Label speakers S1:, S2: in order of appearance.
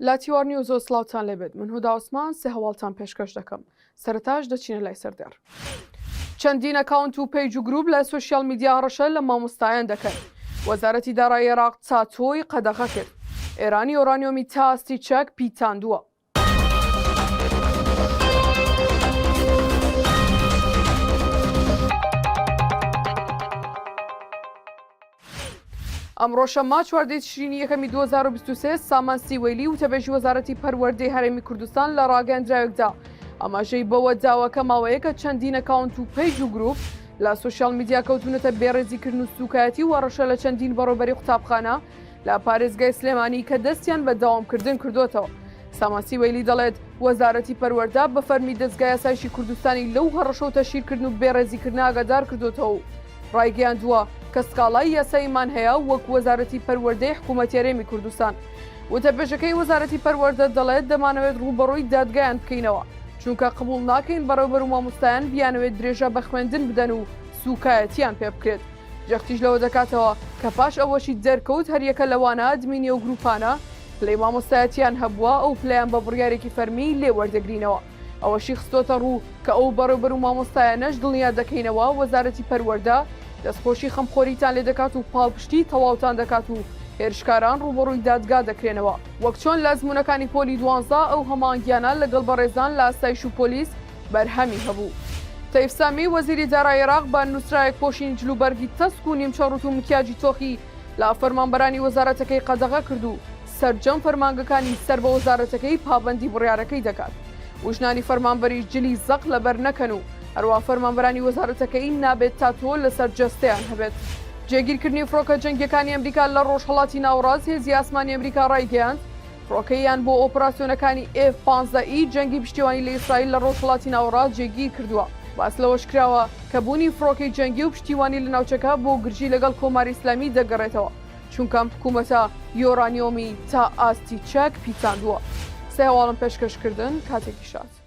S1: لە تیوار نیوزەوە سڵاوتان لێبێت من هودا عوسمان سێ هەواڵتان پێشکەش دەکەم سەرەتاش دەچینە لای سەردێڕ. چەندین ئەکاونت و پەیج و گروپ لە سۆشیال میدیا هەڕەشە لە مامۆستایان دەکەن. وەزارەتی دارایی عێراق تاتۆی قەدەغە کرد. ئێران یۆرانیۆمی تا ئاستی چەک پیتاندووە. ئەمڕۆ شەممە چواردەی تشرینی یەکەمی 2023 سامان سیوەیلی وتەبێژی وەزارەتی پەروەردەی هەرێمی کوردستان لە ڕاگەیەندراوێکدا ئاماژەی بەوە داوە کە ماوەیەکە چەندین ئەکاونت و پەیج و گروپ لە سۆشیال میدیا کەوتونەتە بێڕێزیکردن و سوکایەتی و هەڕەشە لە چەندین بەڕێوبەری قوتابخانە لە پارێزگای سلێمانی کە دەستیان بە داوامکردن کردووەتەوە. سامان سیوەیلی دەڵێت، وەزارەتی پەروەردە بە فەرمی دەزگای ئاسایشی کوردستانی لەو هەڕەشە و تەشهیرکردن و بێڕێزیکردنە ئاگادار کردووەتەوە و ڕایگەیاندووە کە سکاڵای یاساییمان هەیە وەک وەزارەتی پەروەردەی حکوومەتی هەرێمی کوردستان. وتەبێژەکەی وەزارەتی پەروەردە دەڵێت، دەمانەوێت ڕووبەڕووی دادگایان بکەینەوە، چونکە قبوڵ ناکەین بەڕێوبەر و مامۆستایان بیانەوێت درێژە بە خوێندن بدەن و سووکایەتییان پێ بکرێت. جەختیش لەوە دەکاتەوە کە پاش ئەوەشی دەرکەوت هەریەکە لەوانە ئەدمینی ئەو گروپانە پلەی مامۆستایەتیان هەبووە ئەو پلەیان بە بڕیارێکی فەرمی لێ وەردەگرینەوە. ئەوەشی خستۆتە ڕوو کە ئەو بەڕێوبەر و مامۆستایانەش دڵنیا دەکەینەوە وەزارەتی پەروەردە دەستخۆشی خەمخۆریتان لێ دەکات و پاڵپشتی تەواوتان دەکات و هێرشکاران ڕووبەڕووی دادگا دەکرێنەوە. وەک چۆن لە ئەزموونەکانی پۆلی دوانزە ئەو هەماهەنگیانە لەگەڵ بەڕێزان لە ئاسایش و پۆلیس بەرهەمی هەبوو. تەیف سامی، وەزیری دارایی عێراق بە نووسراوێک پۆشینی جلوبەرگی تەسک و نیمچە ڕووت و مکیاجی تۆخی لە فەرمانبەرانی وەزارەتەکەی قەدەغە کرد و سەرجەم فەرمانگەکانی سەر بە وەزارەتەکەی پابەندی بڕیارەکەی دەکات و ژنانی فەرمانبەریش جلی زەق لەبەر نەکەن و هەروەها فەرمانبەرانی وەزارەتەکەی نابێت تاتۆ لەسەر جەستەیان هەبێت. جێگیرکردنی فڕۆکە جەنگییەکانی ئەمریکا لە ڕۆژهەڵاتی ناوەڕاست، هێزی ئاسمانی ئەمریکا ڕایگەیاند، فڕۆکەیان بۆ ئۆپراسیۆنەکانی ئێف 15 ی جەنگی پشتیوانی لە ئیسرائیل لە ڕۆژهەڵاتی ناوەڕاست جێگیر کردووە. باس لەوەش کراوە کە بوونی فڕۆکەی جەنگی و پشتیوانی لە ناوچەکە بۆ گرژی لەگەڵ کۆماری ئیسلامی دەگەڕێتەوە، چونکە ئەم حکوومەتە یۆرانیۆمی تا ئاستی چەک پیتاندووە. سێ هەواڵم پێشکەش کردن، کاتێکی شاد.